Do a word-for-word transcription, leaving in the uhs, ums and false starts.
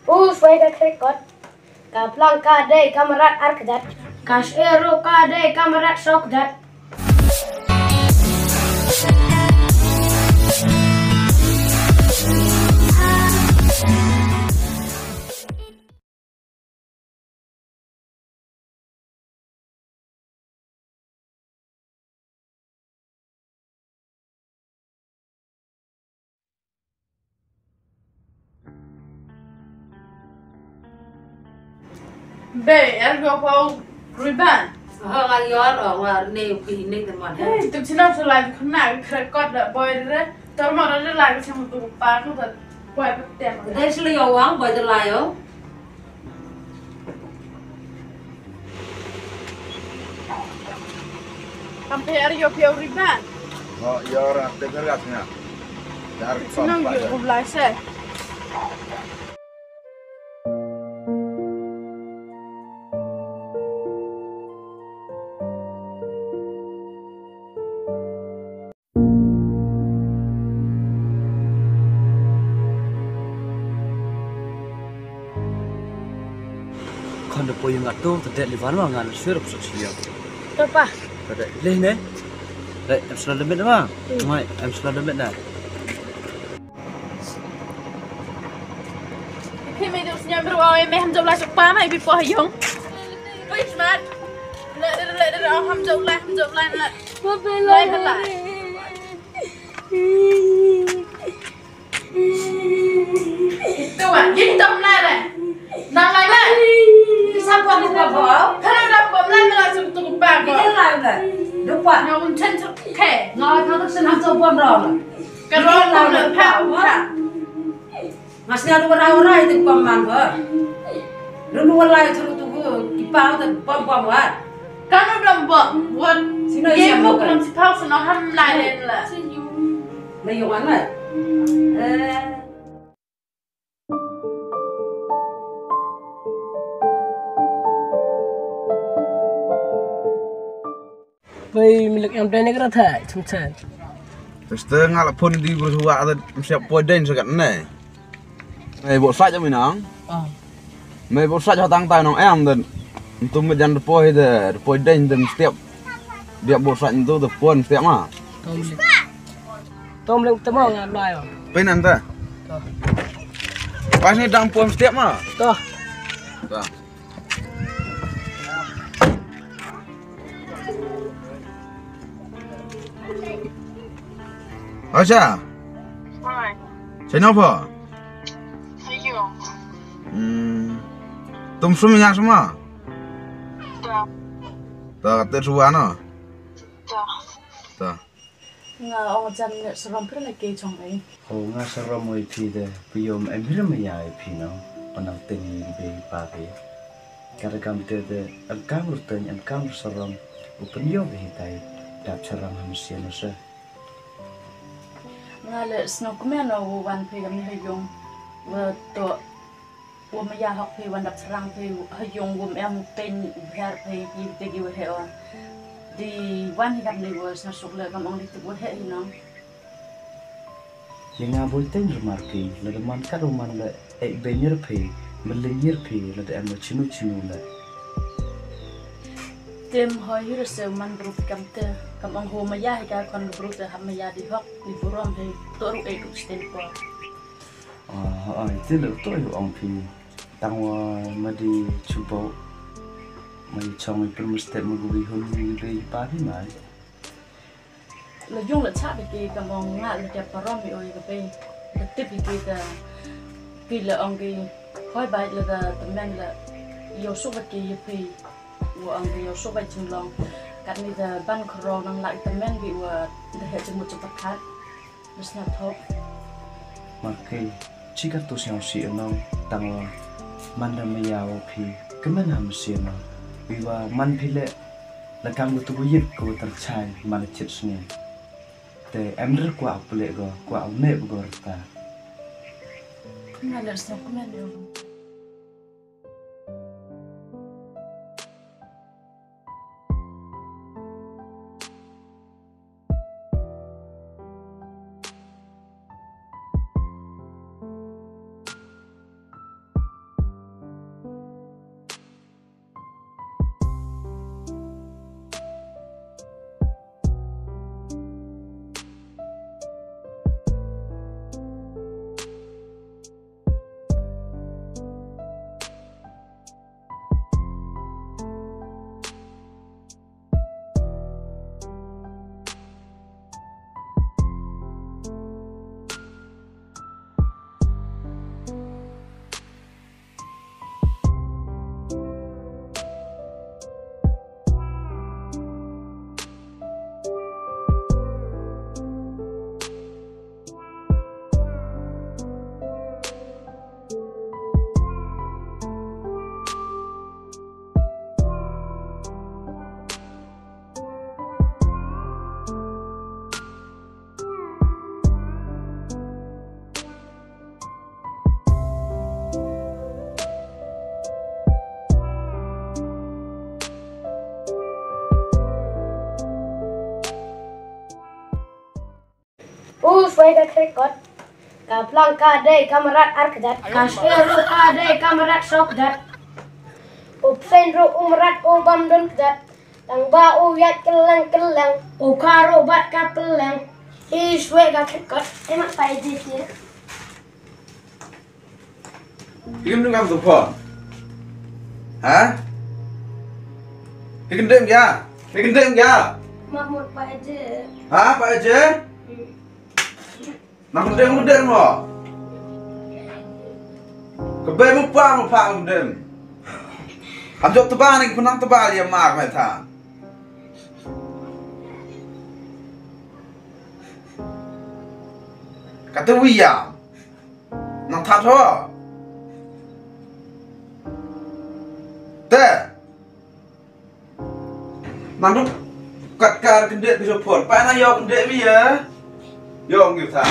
U swai ka krekot. Ka plang ka dei ka mrad ar kjat. Ka shero ka dei ka mrad sok kjat. Be, er go pau riban. Ho, nga yor, o, nga ne, ki ne, de man. Hey, tuk chinam so lai khna krekot da boy re. Tor ma re lai chang tu pa ko da boy pa tem. Dei sli yo wang, boy de lai yo. Kam pher ïa phi u riban. Ho, ïa ra te ker gas nya. Dar kam. Nang pa ïa da. Kum lai se. Khon da poi nga tu, ta det li van wa nga na shuir ap suk siap. To pa. Ta det leh ne. Re, em sala demit ma. Hmm. Mai, em sala demit na. Phi me duk sñiaw bru, oi, me ham jop lai suk pa ma, ibi po ha yung. Oi, smart. Le, le, le, le, le, ham jop lai, ham jop lai, le. Lai, lai. Tuan, yin tam lai re. Nang lai re. Sa buat buka bau. Kalau dah buat lai malah tu tu bau. Ini lai re. Dupa. Nang un chen tu ke. Ngai kau tu senang tu buat rau. Kalau dah buat rau. Nga sngew ruh rai rai te pom man ba. Ruh ruh lai thru tu ki pau te pom pom wat. Kan ruh dom bom wat. Sino ye siam mo kan? Kan si pau sino ham lai len la. Na yo wan la. Eh. Bai, mi lek em dai ne kra thai, chum chan. Teste nga la phone di bro wa ada siap poi dai sa kat ne. Mai bo sa ja mi nang. Ah. Mai bo sa ja tang tai nong em den. Tum me jan poi de, poi dai den siap. Dia bo sa ntu de phone siap ma. Tom lek. Tom lek temo nga lai. Pe nan ta. Toh. Pas ni dang phone siap ma. Toh. Toh. Acha. Hai. Chai nong pho? Ayo. Hmm. Tum sum nya sum ma? Da. Da, te suwa no? Da. Da. Nga ong jan ne sarom phi na ke chong ai. Ho nga sarom oi phi de, phi yom em hrim ya ai phi no, panang ten ni be pa be. Kar kam te de, em kam ruteng, em kam sarom, u pynyoh be hitai, dap charang ham sian no se. Nga le sngok me no u wan phi kam ni ha yung, wa to Wa maya hok phi wan dap sarang phi ha yung wum em pyn bher phi ki te ki wa he o. Di wan hi kap ni wa sna suk le kam ong di tu wa he hi nong. Ye nga bul teng remar phi le de man kat u man le ek be nyer phi me ling nyer phi le de em wa chinu chinu le. Tem hoi hi rese man bru phi kam te kam ong ho maya hi ka kon bru te hap maya di hok di burom hi to ru ek ru sten por. Ah, ah, ite le to yu ong phi. Tang wa ma di chubo. Ma i chong i pun mesti ma gu i hun i be i pa phi mai. La yung la cha be ki ka mong nga la ka parom i oi ka be. Ka tip i ki ka pi la ong ki hoi bai la ka temen la yo su ba ki i pi. Wa ong ki yo su ba chinglong. Kat ni da ban kro nang la i temen bi wa da he chimut chapakhat. Bes na thok. Markei, chi ka tu siang si enong tang wa man da maya wa phi kemen ham si enong. Wi wa man phi le la kam ku tu ku yip ku tar chai man chit sngi. Te em der kwa pule go kwa ne go rta. Nga le sa kemen yo. Ka khrekot. Ka plang ka dei ka mrad ar kjat. Ka shwe ruh ka dei ka mrad saw kjat. U psein ruh u mrad u bym don kjat. Tang ba u ïaid kylleng kylleng. U kha ruh bad ka pylleng. I shwe ka khrekot. Em, pa Eje. Phi kyndit ngam tu phone. Ha? Phi kyndit ïa? Phi kyndit ïa? Mahmud, pa Eje. Ha, pa Eje? Nang kyndit, kyndit mo. Ka bei mo pa mo pa kyndit. Am jok teba ni, pynang teba ïa mar mai tha. Kata wi ïa. Nang that ho. Te. Nang duk kat kar kyndit ki phone. Pa nang ïoh kyndit mi ïa. Ïoh ngi tha.